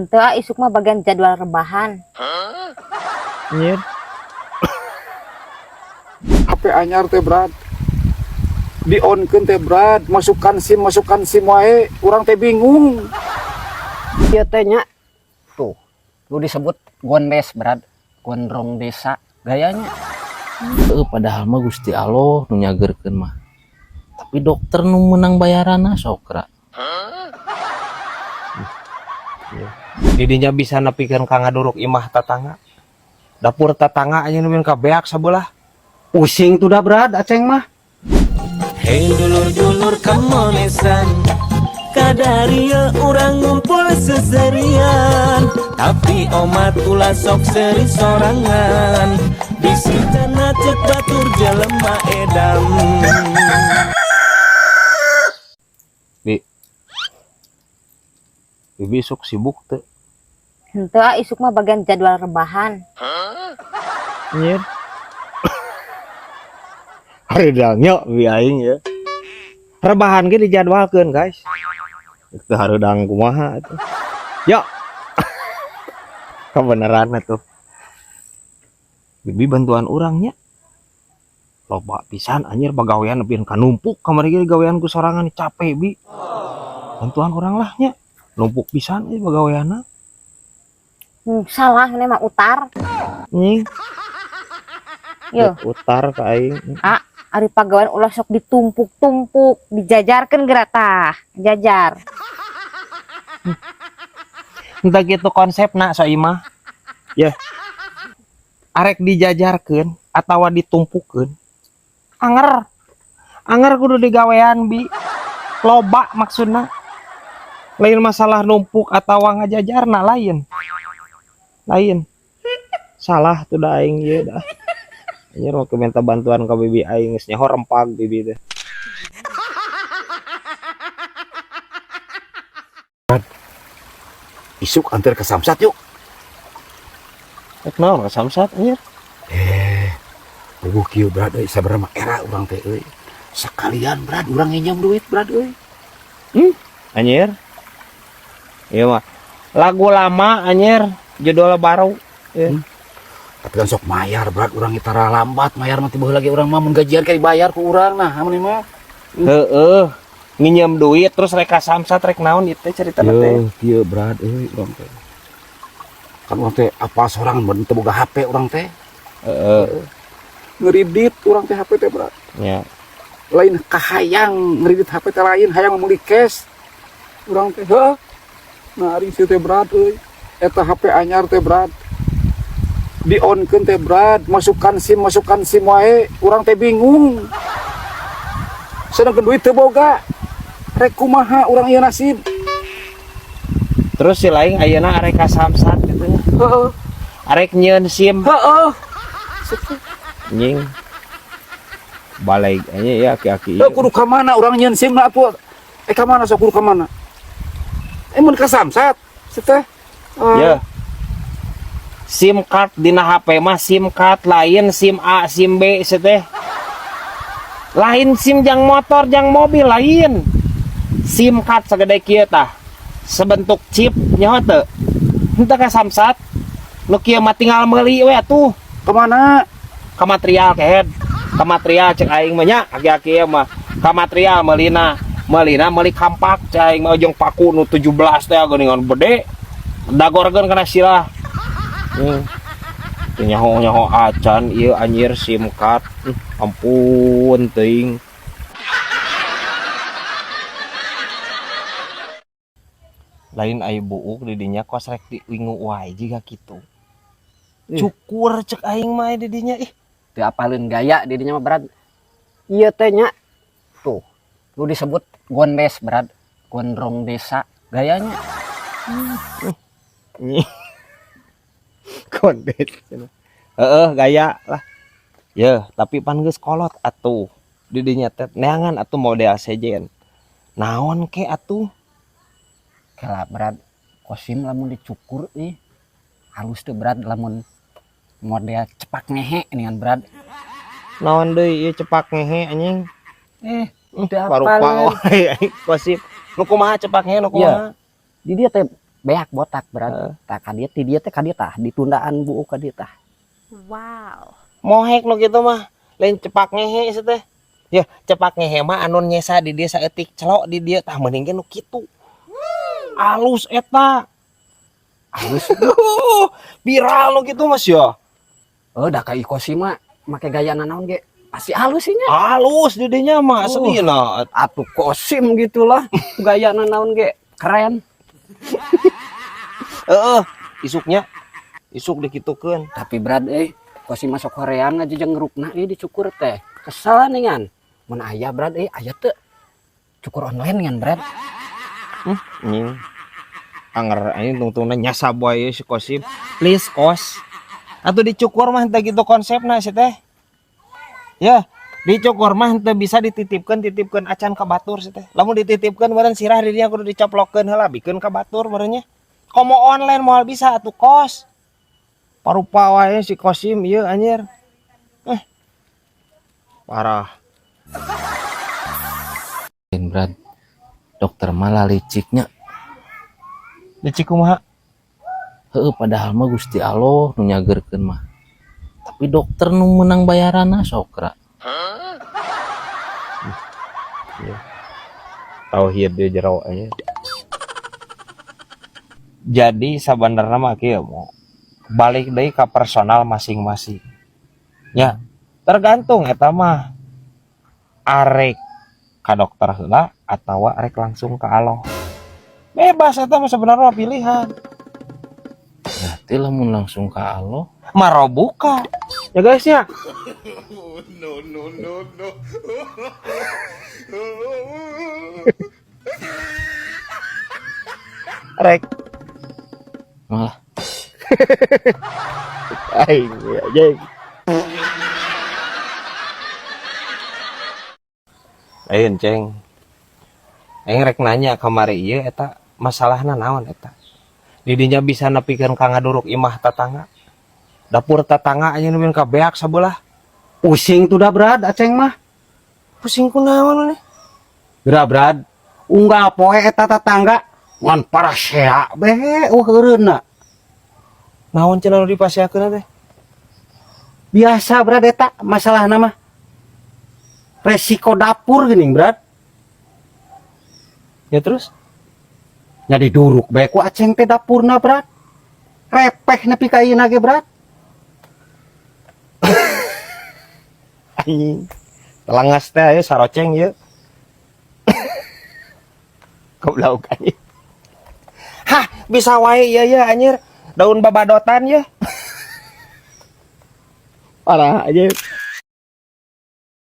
Henteu ah, isuk mah bagian jadwal rebahan. Nyir. HP anyar teh, Brad. Di on keun teh, Brad, masukkan SIM wae, urang teh bingung. Ieu teh nya. Tuh, lu disebut gondes, Brad. Gondrong desa gayanya. Heuh, padahal mah Gusti Allah nu nyageurkeun mah. Tapi dokter nu menang bayaranna sokra. Didinya bisa nepikeun ka ngaduruk imah tatangga. Dapur tatangga aja nu ka beak sabelah. Pusing tuh dah, Brad, aceng mah. Hei dulur-dulur kamonesan, kadaria urang ngumpul seserian. Tapi omat ulah sok seri sorangan. Bisi cenah cek batur jelema edam. Bi. Bibi isuk sibuk teu? Henteu ah, isuk mah bagian jadwal rebahan. Nyir. Hareudangnya bi aing ya. Rebahan ge dijadwalkeun, guys. Itu hareudang kumaha atuh. Yo. Kebenaran atuh. Bibi bantuan urangnya. Loba pisan anjir pagawean nepi ka numpuk kamari ge gawean ku sorangan capek bi. Bantuan urang lah nya. Numpuk pisan euy pagaweanna. Salah ini mah utar. Nying. Yo. Utar ka aing. Ah, ari pagawean ulah sok ditumpuk-tumpuk, dijajarkeun geura tah, jajar. Entah gitu konsepna Soimah. Ya. Arek dijajarkeun atawa ditumpukeun. Anger. Anger kudu digawean bi. Loba maksudna. Lain masalah numpuk atawa ngajajarna lain. Lain. Salah tuh dah aing ieu dah. Anjir mau minta bantuan ka bibi aing geus nyaho rempag bibi teh. Isuk antar ke Samsat yuk. Rek naon ka Samsat anjir? Puguh kieu, Brad euy, sabarna mah era urang teh euy. Sekalian, Brad, urang nginjem duit, Brad euy. Anjir. Ieu mah lagu lama anjir, judul baru. Ya. Tapi kan sok mayar, Brad, urang tara lambat mayar mah tiba lagi urang mah mun gajian kayak dibayar ku urang nah amun mah. Heeh. Nginjem duit terus rek ka Samsat rek naon ieu teh caritana teh. Yeuh, kieu, Brad euy urang teh. Kan urang teh apal sorangan mun teu boga HP urang teh. Heeh. Ngeridit urang teh HP teh, Brad. Ya. Lain kahayang ngeridit HP teh lain, hayang meuli cash. Urang teh heuh. Nah, ari sieu teh, Brad euy. Eta HP anyar teh, Brad. Di on keun teh, Brad, masukkan SIM wae, urang teh bingung. Sedangkan duit teu boga. Rek kumaha urang ieu nasib. Terus si lain ayeuna arek ka Samsat gitu nya. Heeh. Arek nyieun SIM. Heeh. Nying. Balik aja ya aki-aki. Heuh, kudu ka mana urang nyieun SIM na atuh? Ka mana sok kudu ka mana? Mun ka Samsat, si teh. Ya. SIM card dina HP mah SIM card lain SIM A, SIM B si teh. Lain SIM jang motor, jang mobil lain. SIM card sagede kieu tah. Sebentuk chip nyaho teu? Henteu ka Samsat. Nu kieu mah tinggal meuli we atuh. Ka mana? Ka material kehed. Ka material cek aing mah nya, aki-aki mah. Ka material meulina. Meulina meuli kampak cek aing mah jeung paku nu 17 teh geuningan gede. Dagorkeun kana sirah. Teu nyaho-nyaho acan ieu anjir SIM card. Ampun teuing. Lain ai buuk di dinya kos rek diwingu wae jiga kitu. Cukur cek aing mah di dinya ih. Teu apaleun gaya di dinya mah, Brad. Ieu teh nya. Tuh, lu disebut gondes, Brad. Gondrong desa gayanya. Gondes. Heeh, gaya lah. Yeuh, tapi pan geus kolot atuh. Di dinya teh neangan atuh model sejen. Naon ke atuh? Kela, Brad, kosim lamun dicukur ih. Halus teu, Brad, lamun model cepak ngehe nian, Brad. Naon deui ieu cepak ngehe anjing? Teu Parupa apaleun. wae aing kosim. Nu kumaha cepak ngehe nu kumaha? Di dia teh Beak botak, Brad. Tah, ka dieu ti dieu teh ka dieu tah, ditundaan buuk ka dieu tah. Wow. Mohek nu kitu mah, lain cepak ngehe sia teh. Ya, cepak ngehe mah anu nyesa di dieu saeutik, celok di dieu tah, mending ge nu kitu. Alus eta. Halus. Viral nu kitu, Mas, ya. Oh, da ka Kosim mah make gaya nanaon ge pasti halus sih nya. Halus di dinya mah, aslina. Atuh Kosim gitulah, gaya nanaon ge keren. Heeh, isuknya. Isuk dikitukeun. Tapi Brad Kosim masuk hoream ngajejeng ngerukna dicukur teh. Kesel ningan. Mun aya, Brad, aya teu cukur online ngan, Brad? Nying. Anger anjing tungtungna nyasab wae si Kosim. Please, Kos. Atuh dicukur mah henteu kitu konsepna si teh. Ya, dicukur mah henteu bisa dititipkeun, titipkeun acan ka batur si teh. Lamun dititipkeun meureun sirah di dinya kudu dicoplokeun heula bikeun ka batur meureun nya. Komo online moal bisa atuh, Kos. Parupa wae si Kosim ieu anjir. Parah. Lain, Brad. Dokter malah liciknya. Licik kumaha? Heeh, padahal mah Gusti Allah nu nyageurkeun mah. Tapi dokter nu menang bayaranna sokra. Iya. Tauhid dia jero aja. Jadi sabenerna mah kieu mo. Balik deui ka personal masing-masing. Ya, tergantung eta mah. Arek ka dokter heula atawa arek langsung ka Allah. Bebas eta mah sebenarnya pilihan. Berarti lamun langsung ka Allah marobuka. Ya guys ya. No, no, no, no. Rek. Malah. Aing ya, jeng. Lain, Ceng. Aing rek nanya kamari ieu eta masalahna naon eta. Didinya bisa nepikeun ka ngaduruk imah tatangga. Dapur tatangga aya nu ka beak sabelah. Pusing tuh dah, Brad, Aceng mah. Pusing kunaon maneh? Geura, Brad. Unggal poe eta tatangga ngan parasea be eureunna. Naon cenah nu dipaseakeun teh? Biasa, Brad, eta masalahna mah. Resiko dapur geuning, Brad. Ya terus? Nya diduruk bae ku Aceng teh dapurna, Brad. Repeh nepi ka ayeuna ge, Brad. Anjing. Telangas teh aya saroceng ieu. Goblok anjing. Hah, bisa wae ieu ya anjir. Daun babadotan ya. Parah aja.